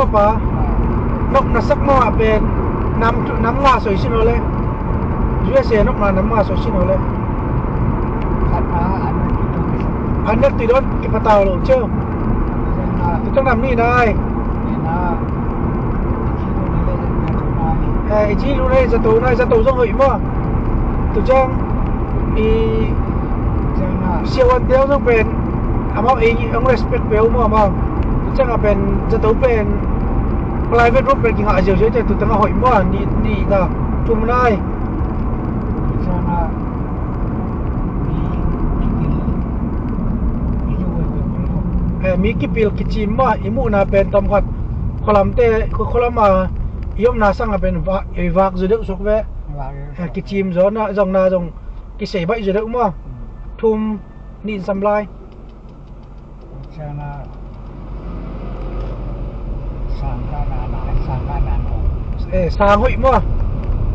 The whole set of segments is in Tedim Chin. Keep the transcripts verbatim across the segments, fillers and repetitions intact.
Pa, nop na sak mah pen nam, nam nga soi sin aw le. U S A nop na nam nga soi sin aw le. An nek ti don kipatau lo cio. Tu tang nam ni nai. Eh, i ci lu nai zato nai, zato zong hoih maw. Tu ciang i siavuan teu zong pen amau ei ang respect peu maw amau. Tu ciang a pen zato pen private room pen kingah ziauziau te tu tang a hoih maw ni, ni ta thum nai. Eh, mi kipil kicim mah i muhna pen tom khat khualamte, khualam a i omna sang a pen va-, i vak zu deuh suak ve. Eh, kicim zaw na zong na zong kisei baih zu deuh mah. Thum nih in sam lai. Eh, sang hoih maw?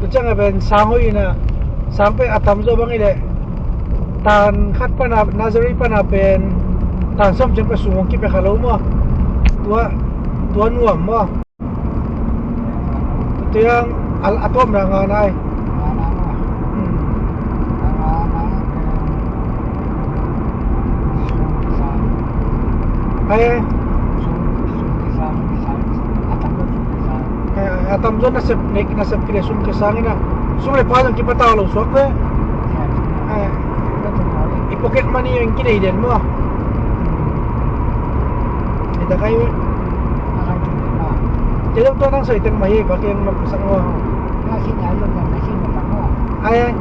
Tu ciang a pen sang hoih ina, sang pen a tamzaw bang i leh tan khat pana, nursery pana pen tan sawm ciang pen sung hong kipia kha lo maw? Tua, tua nuam maw? Tiang a, a tuamna nga nai. Hmm. Ai, ai, a tamzaw nasep, nek nasep kile sum kisang ina. Sum le pai zong kipatau lo suak ve. Ai, i pocket money in kinei den maw. Ita kai ve. Te dong tua nang sai teng mah hi, ba keng nop sang maw. Ai, ai.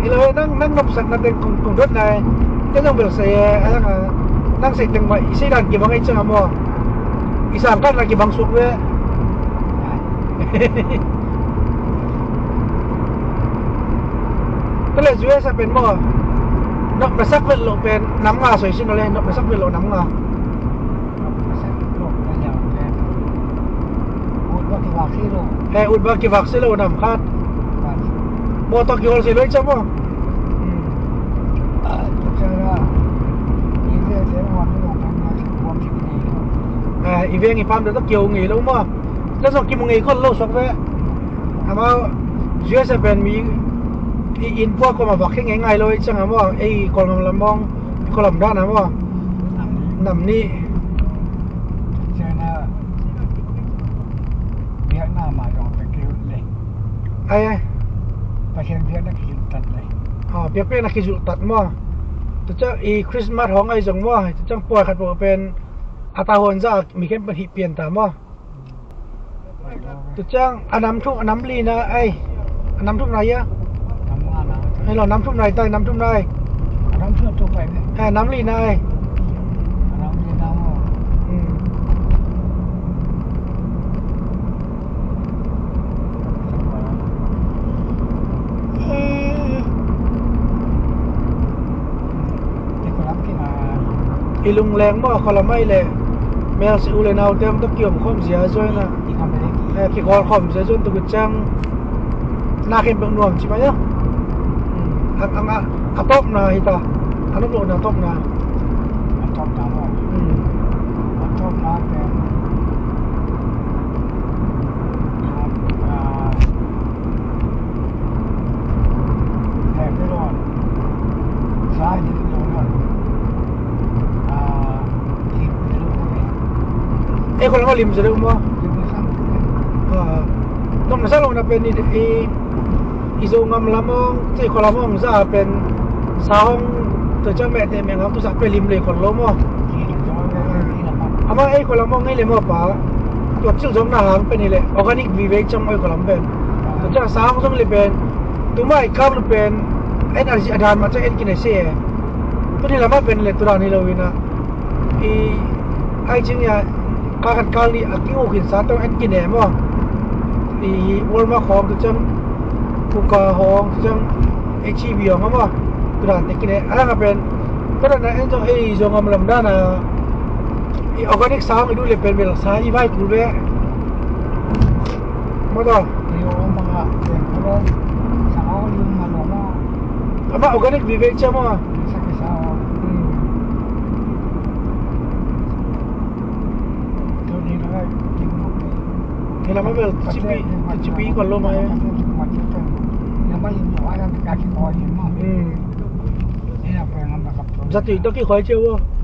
Ilo nang, nang nopsakna teng kong, kong dot nai. Te dong bel sai e, ai, nang, nang sai teng mah i sai dan kibang ai ciang a maw. I sang kan na kibang suk ve. Tua le U S A pen maw, nop na sak vet loh pen nam nga soi sin aw le, nop na sak vet loh nam nga. He, ut ba kivak si lo nam khat. Mawtaw kihawl si lo i cam aw. Hmm. Eh, i veng i pam deuh tawh kiho ngei lo maw. Tua zong kimu ngei khol lo suak ve. Amau U S A pen mi i inn pua kuamah vak khe ngei ngai lo i ciang a maw. Ei Kawlgam lam mawng, Kawlgam dan a maw. Nam nih. Biakna mah zong pia kei le. Ai, ai. Pasian biakna kizulh tat le. Ah, biakpiakna kizulh tat maw. Tua ciang i Christmas hong ai zong maw. Tua ciang puai khat pawh pen a tahuan za mi khen pen hih pian ta maw. Tu ciang a nam thum, a nam li na ai. A nam thum na ia. Ai lo, nam thum na i tai, nam thum na ai. A nam thum tu pai ne. A nam li na ai. A nam li na mo. Hmm. I lungleng maw, khualam ai leh mel si u le nau teng tawh kiom khawm zia zuai na. Eh, kikhawl khawm zia zuai tuk ciang na khen pek nuam ci mai a. A, a, a, a tawpna hi ta. A nop lohna tawpna. A tawpna maw. Hmm. A tawpna pen. Ei khualam a lim zaw deuh maw? Nopna sa lohna pen i, i, i Zogam lam hong, cei khualam hong za pen sa hong, tua ciang mehteh meng hong tusak pen lim lei khol lo maw? Amah ei khualam hong ngei le maw pa? Tua cil zomna hang pen hi leh organic vive ciang maw ei khualam pen. Tua ciang sa hong zong le pen tuma i kap lu pen en a dan mah ciang en kine se. Tuni lamah pen le tudan hi lo ina i ai cing ia ka khat kal nih a ki-uk khinsa tawh en kine maw? I Walmart khawng tu ciang, Kuka khawng tu ciang, H E B khawng maw? Tudan te kine a lang a pen tudan a en zong ei zong a malam dan a i organic sa hong i duh le pen bel sa i vai kul ve. Maw taw? Amah organic vive cia maw? Hmm. Mah bel, kici pi, kici pi khuan lo mah. Hmm. Zatui tawh kikhoi cia ua.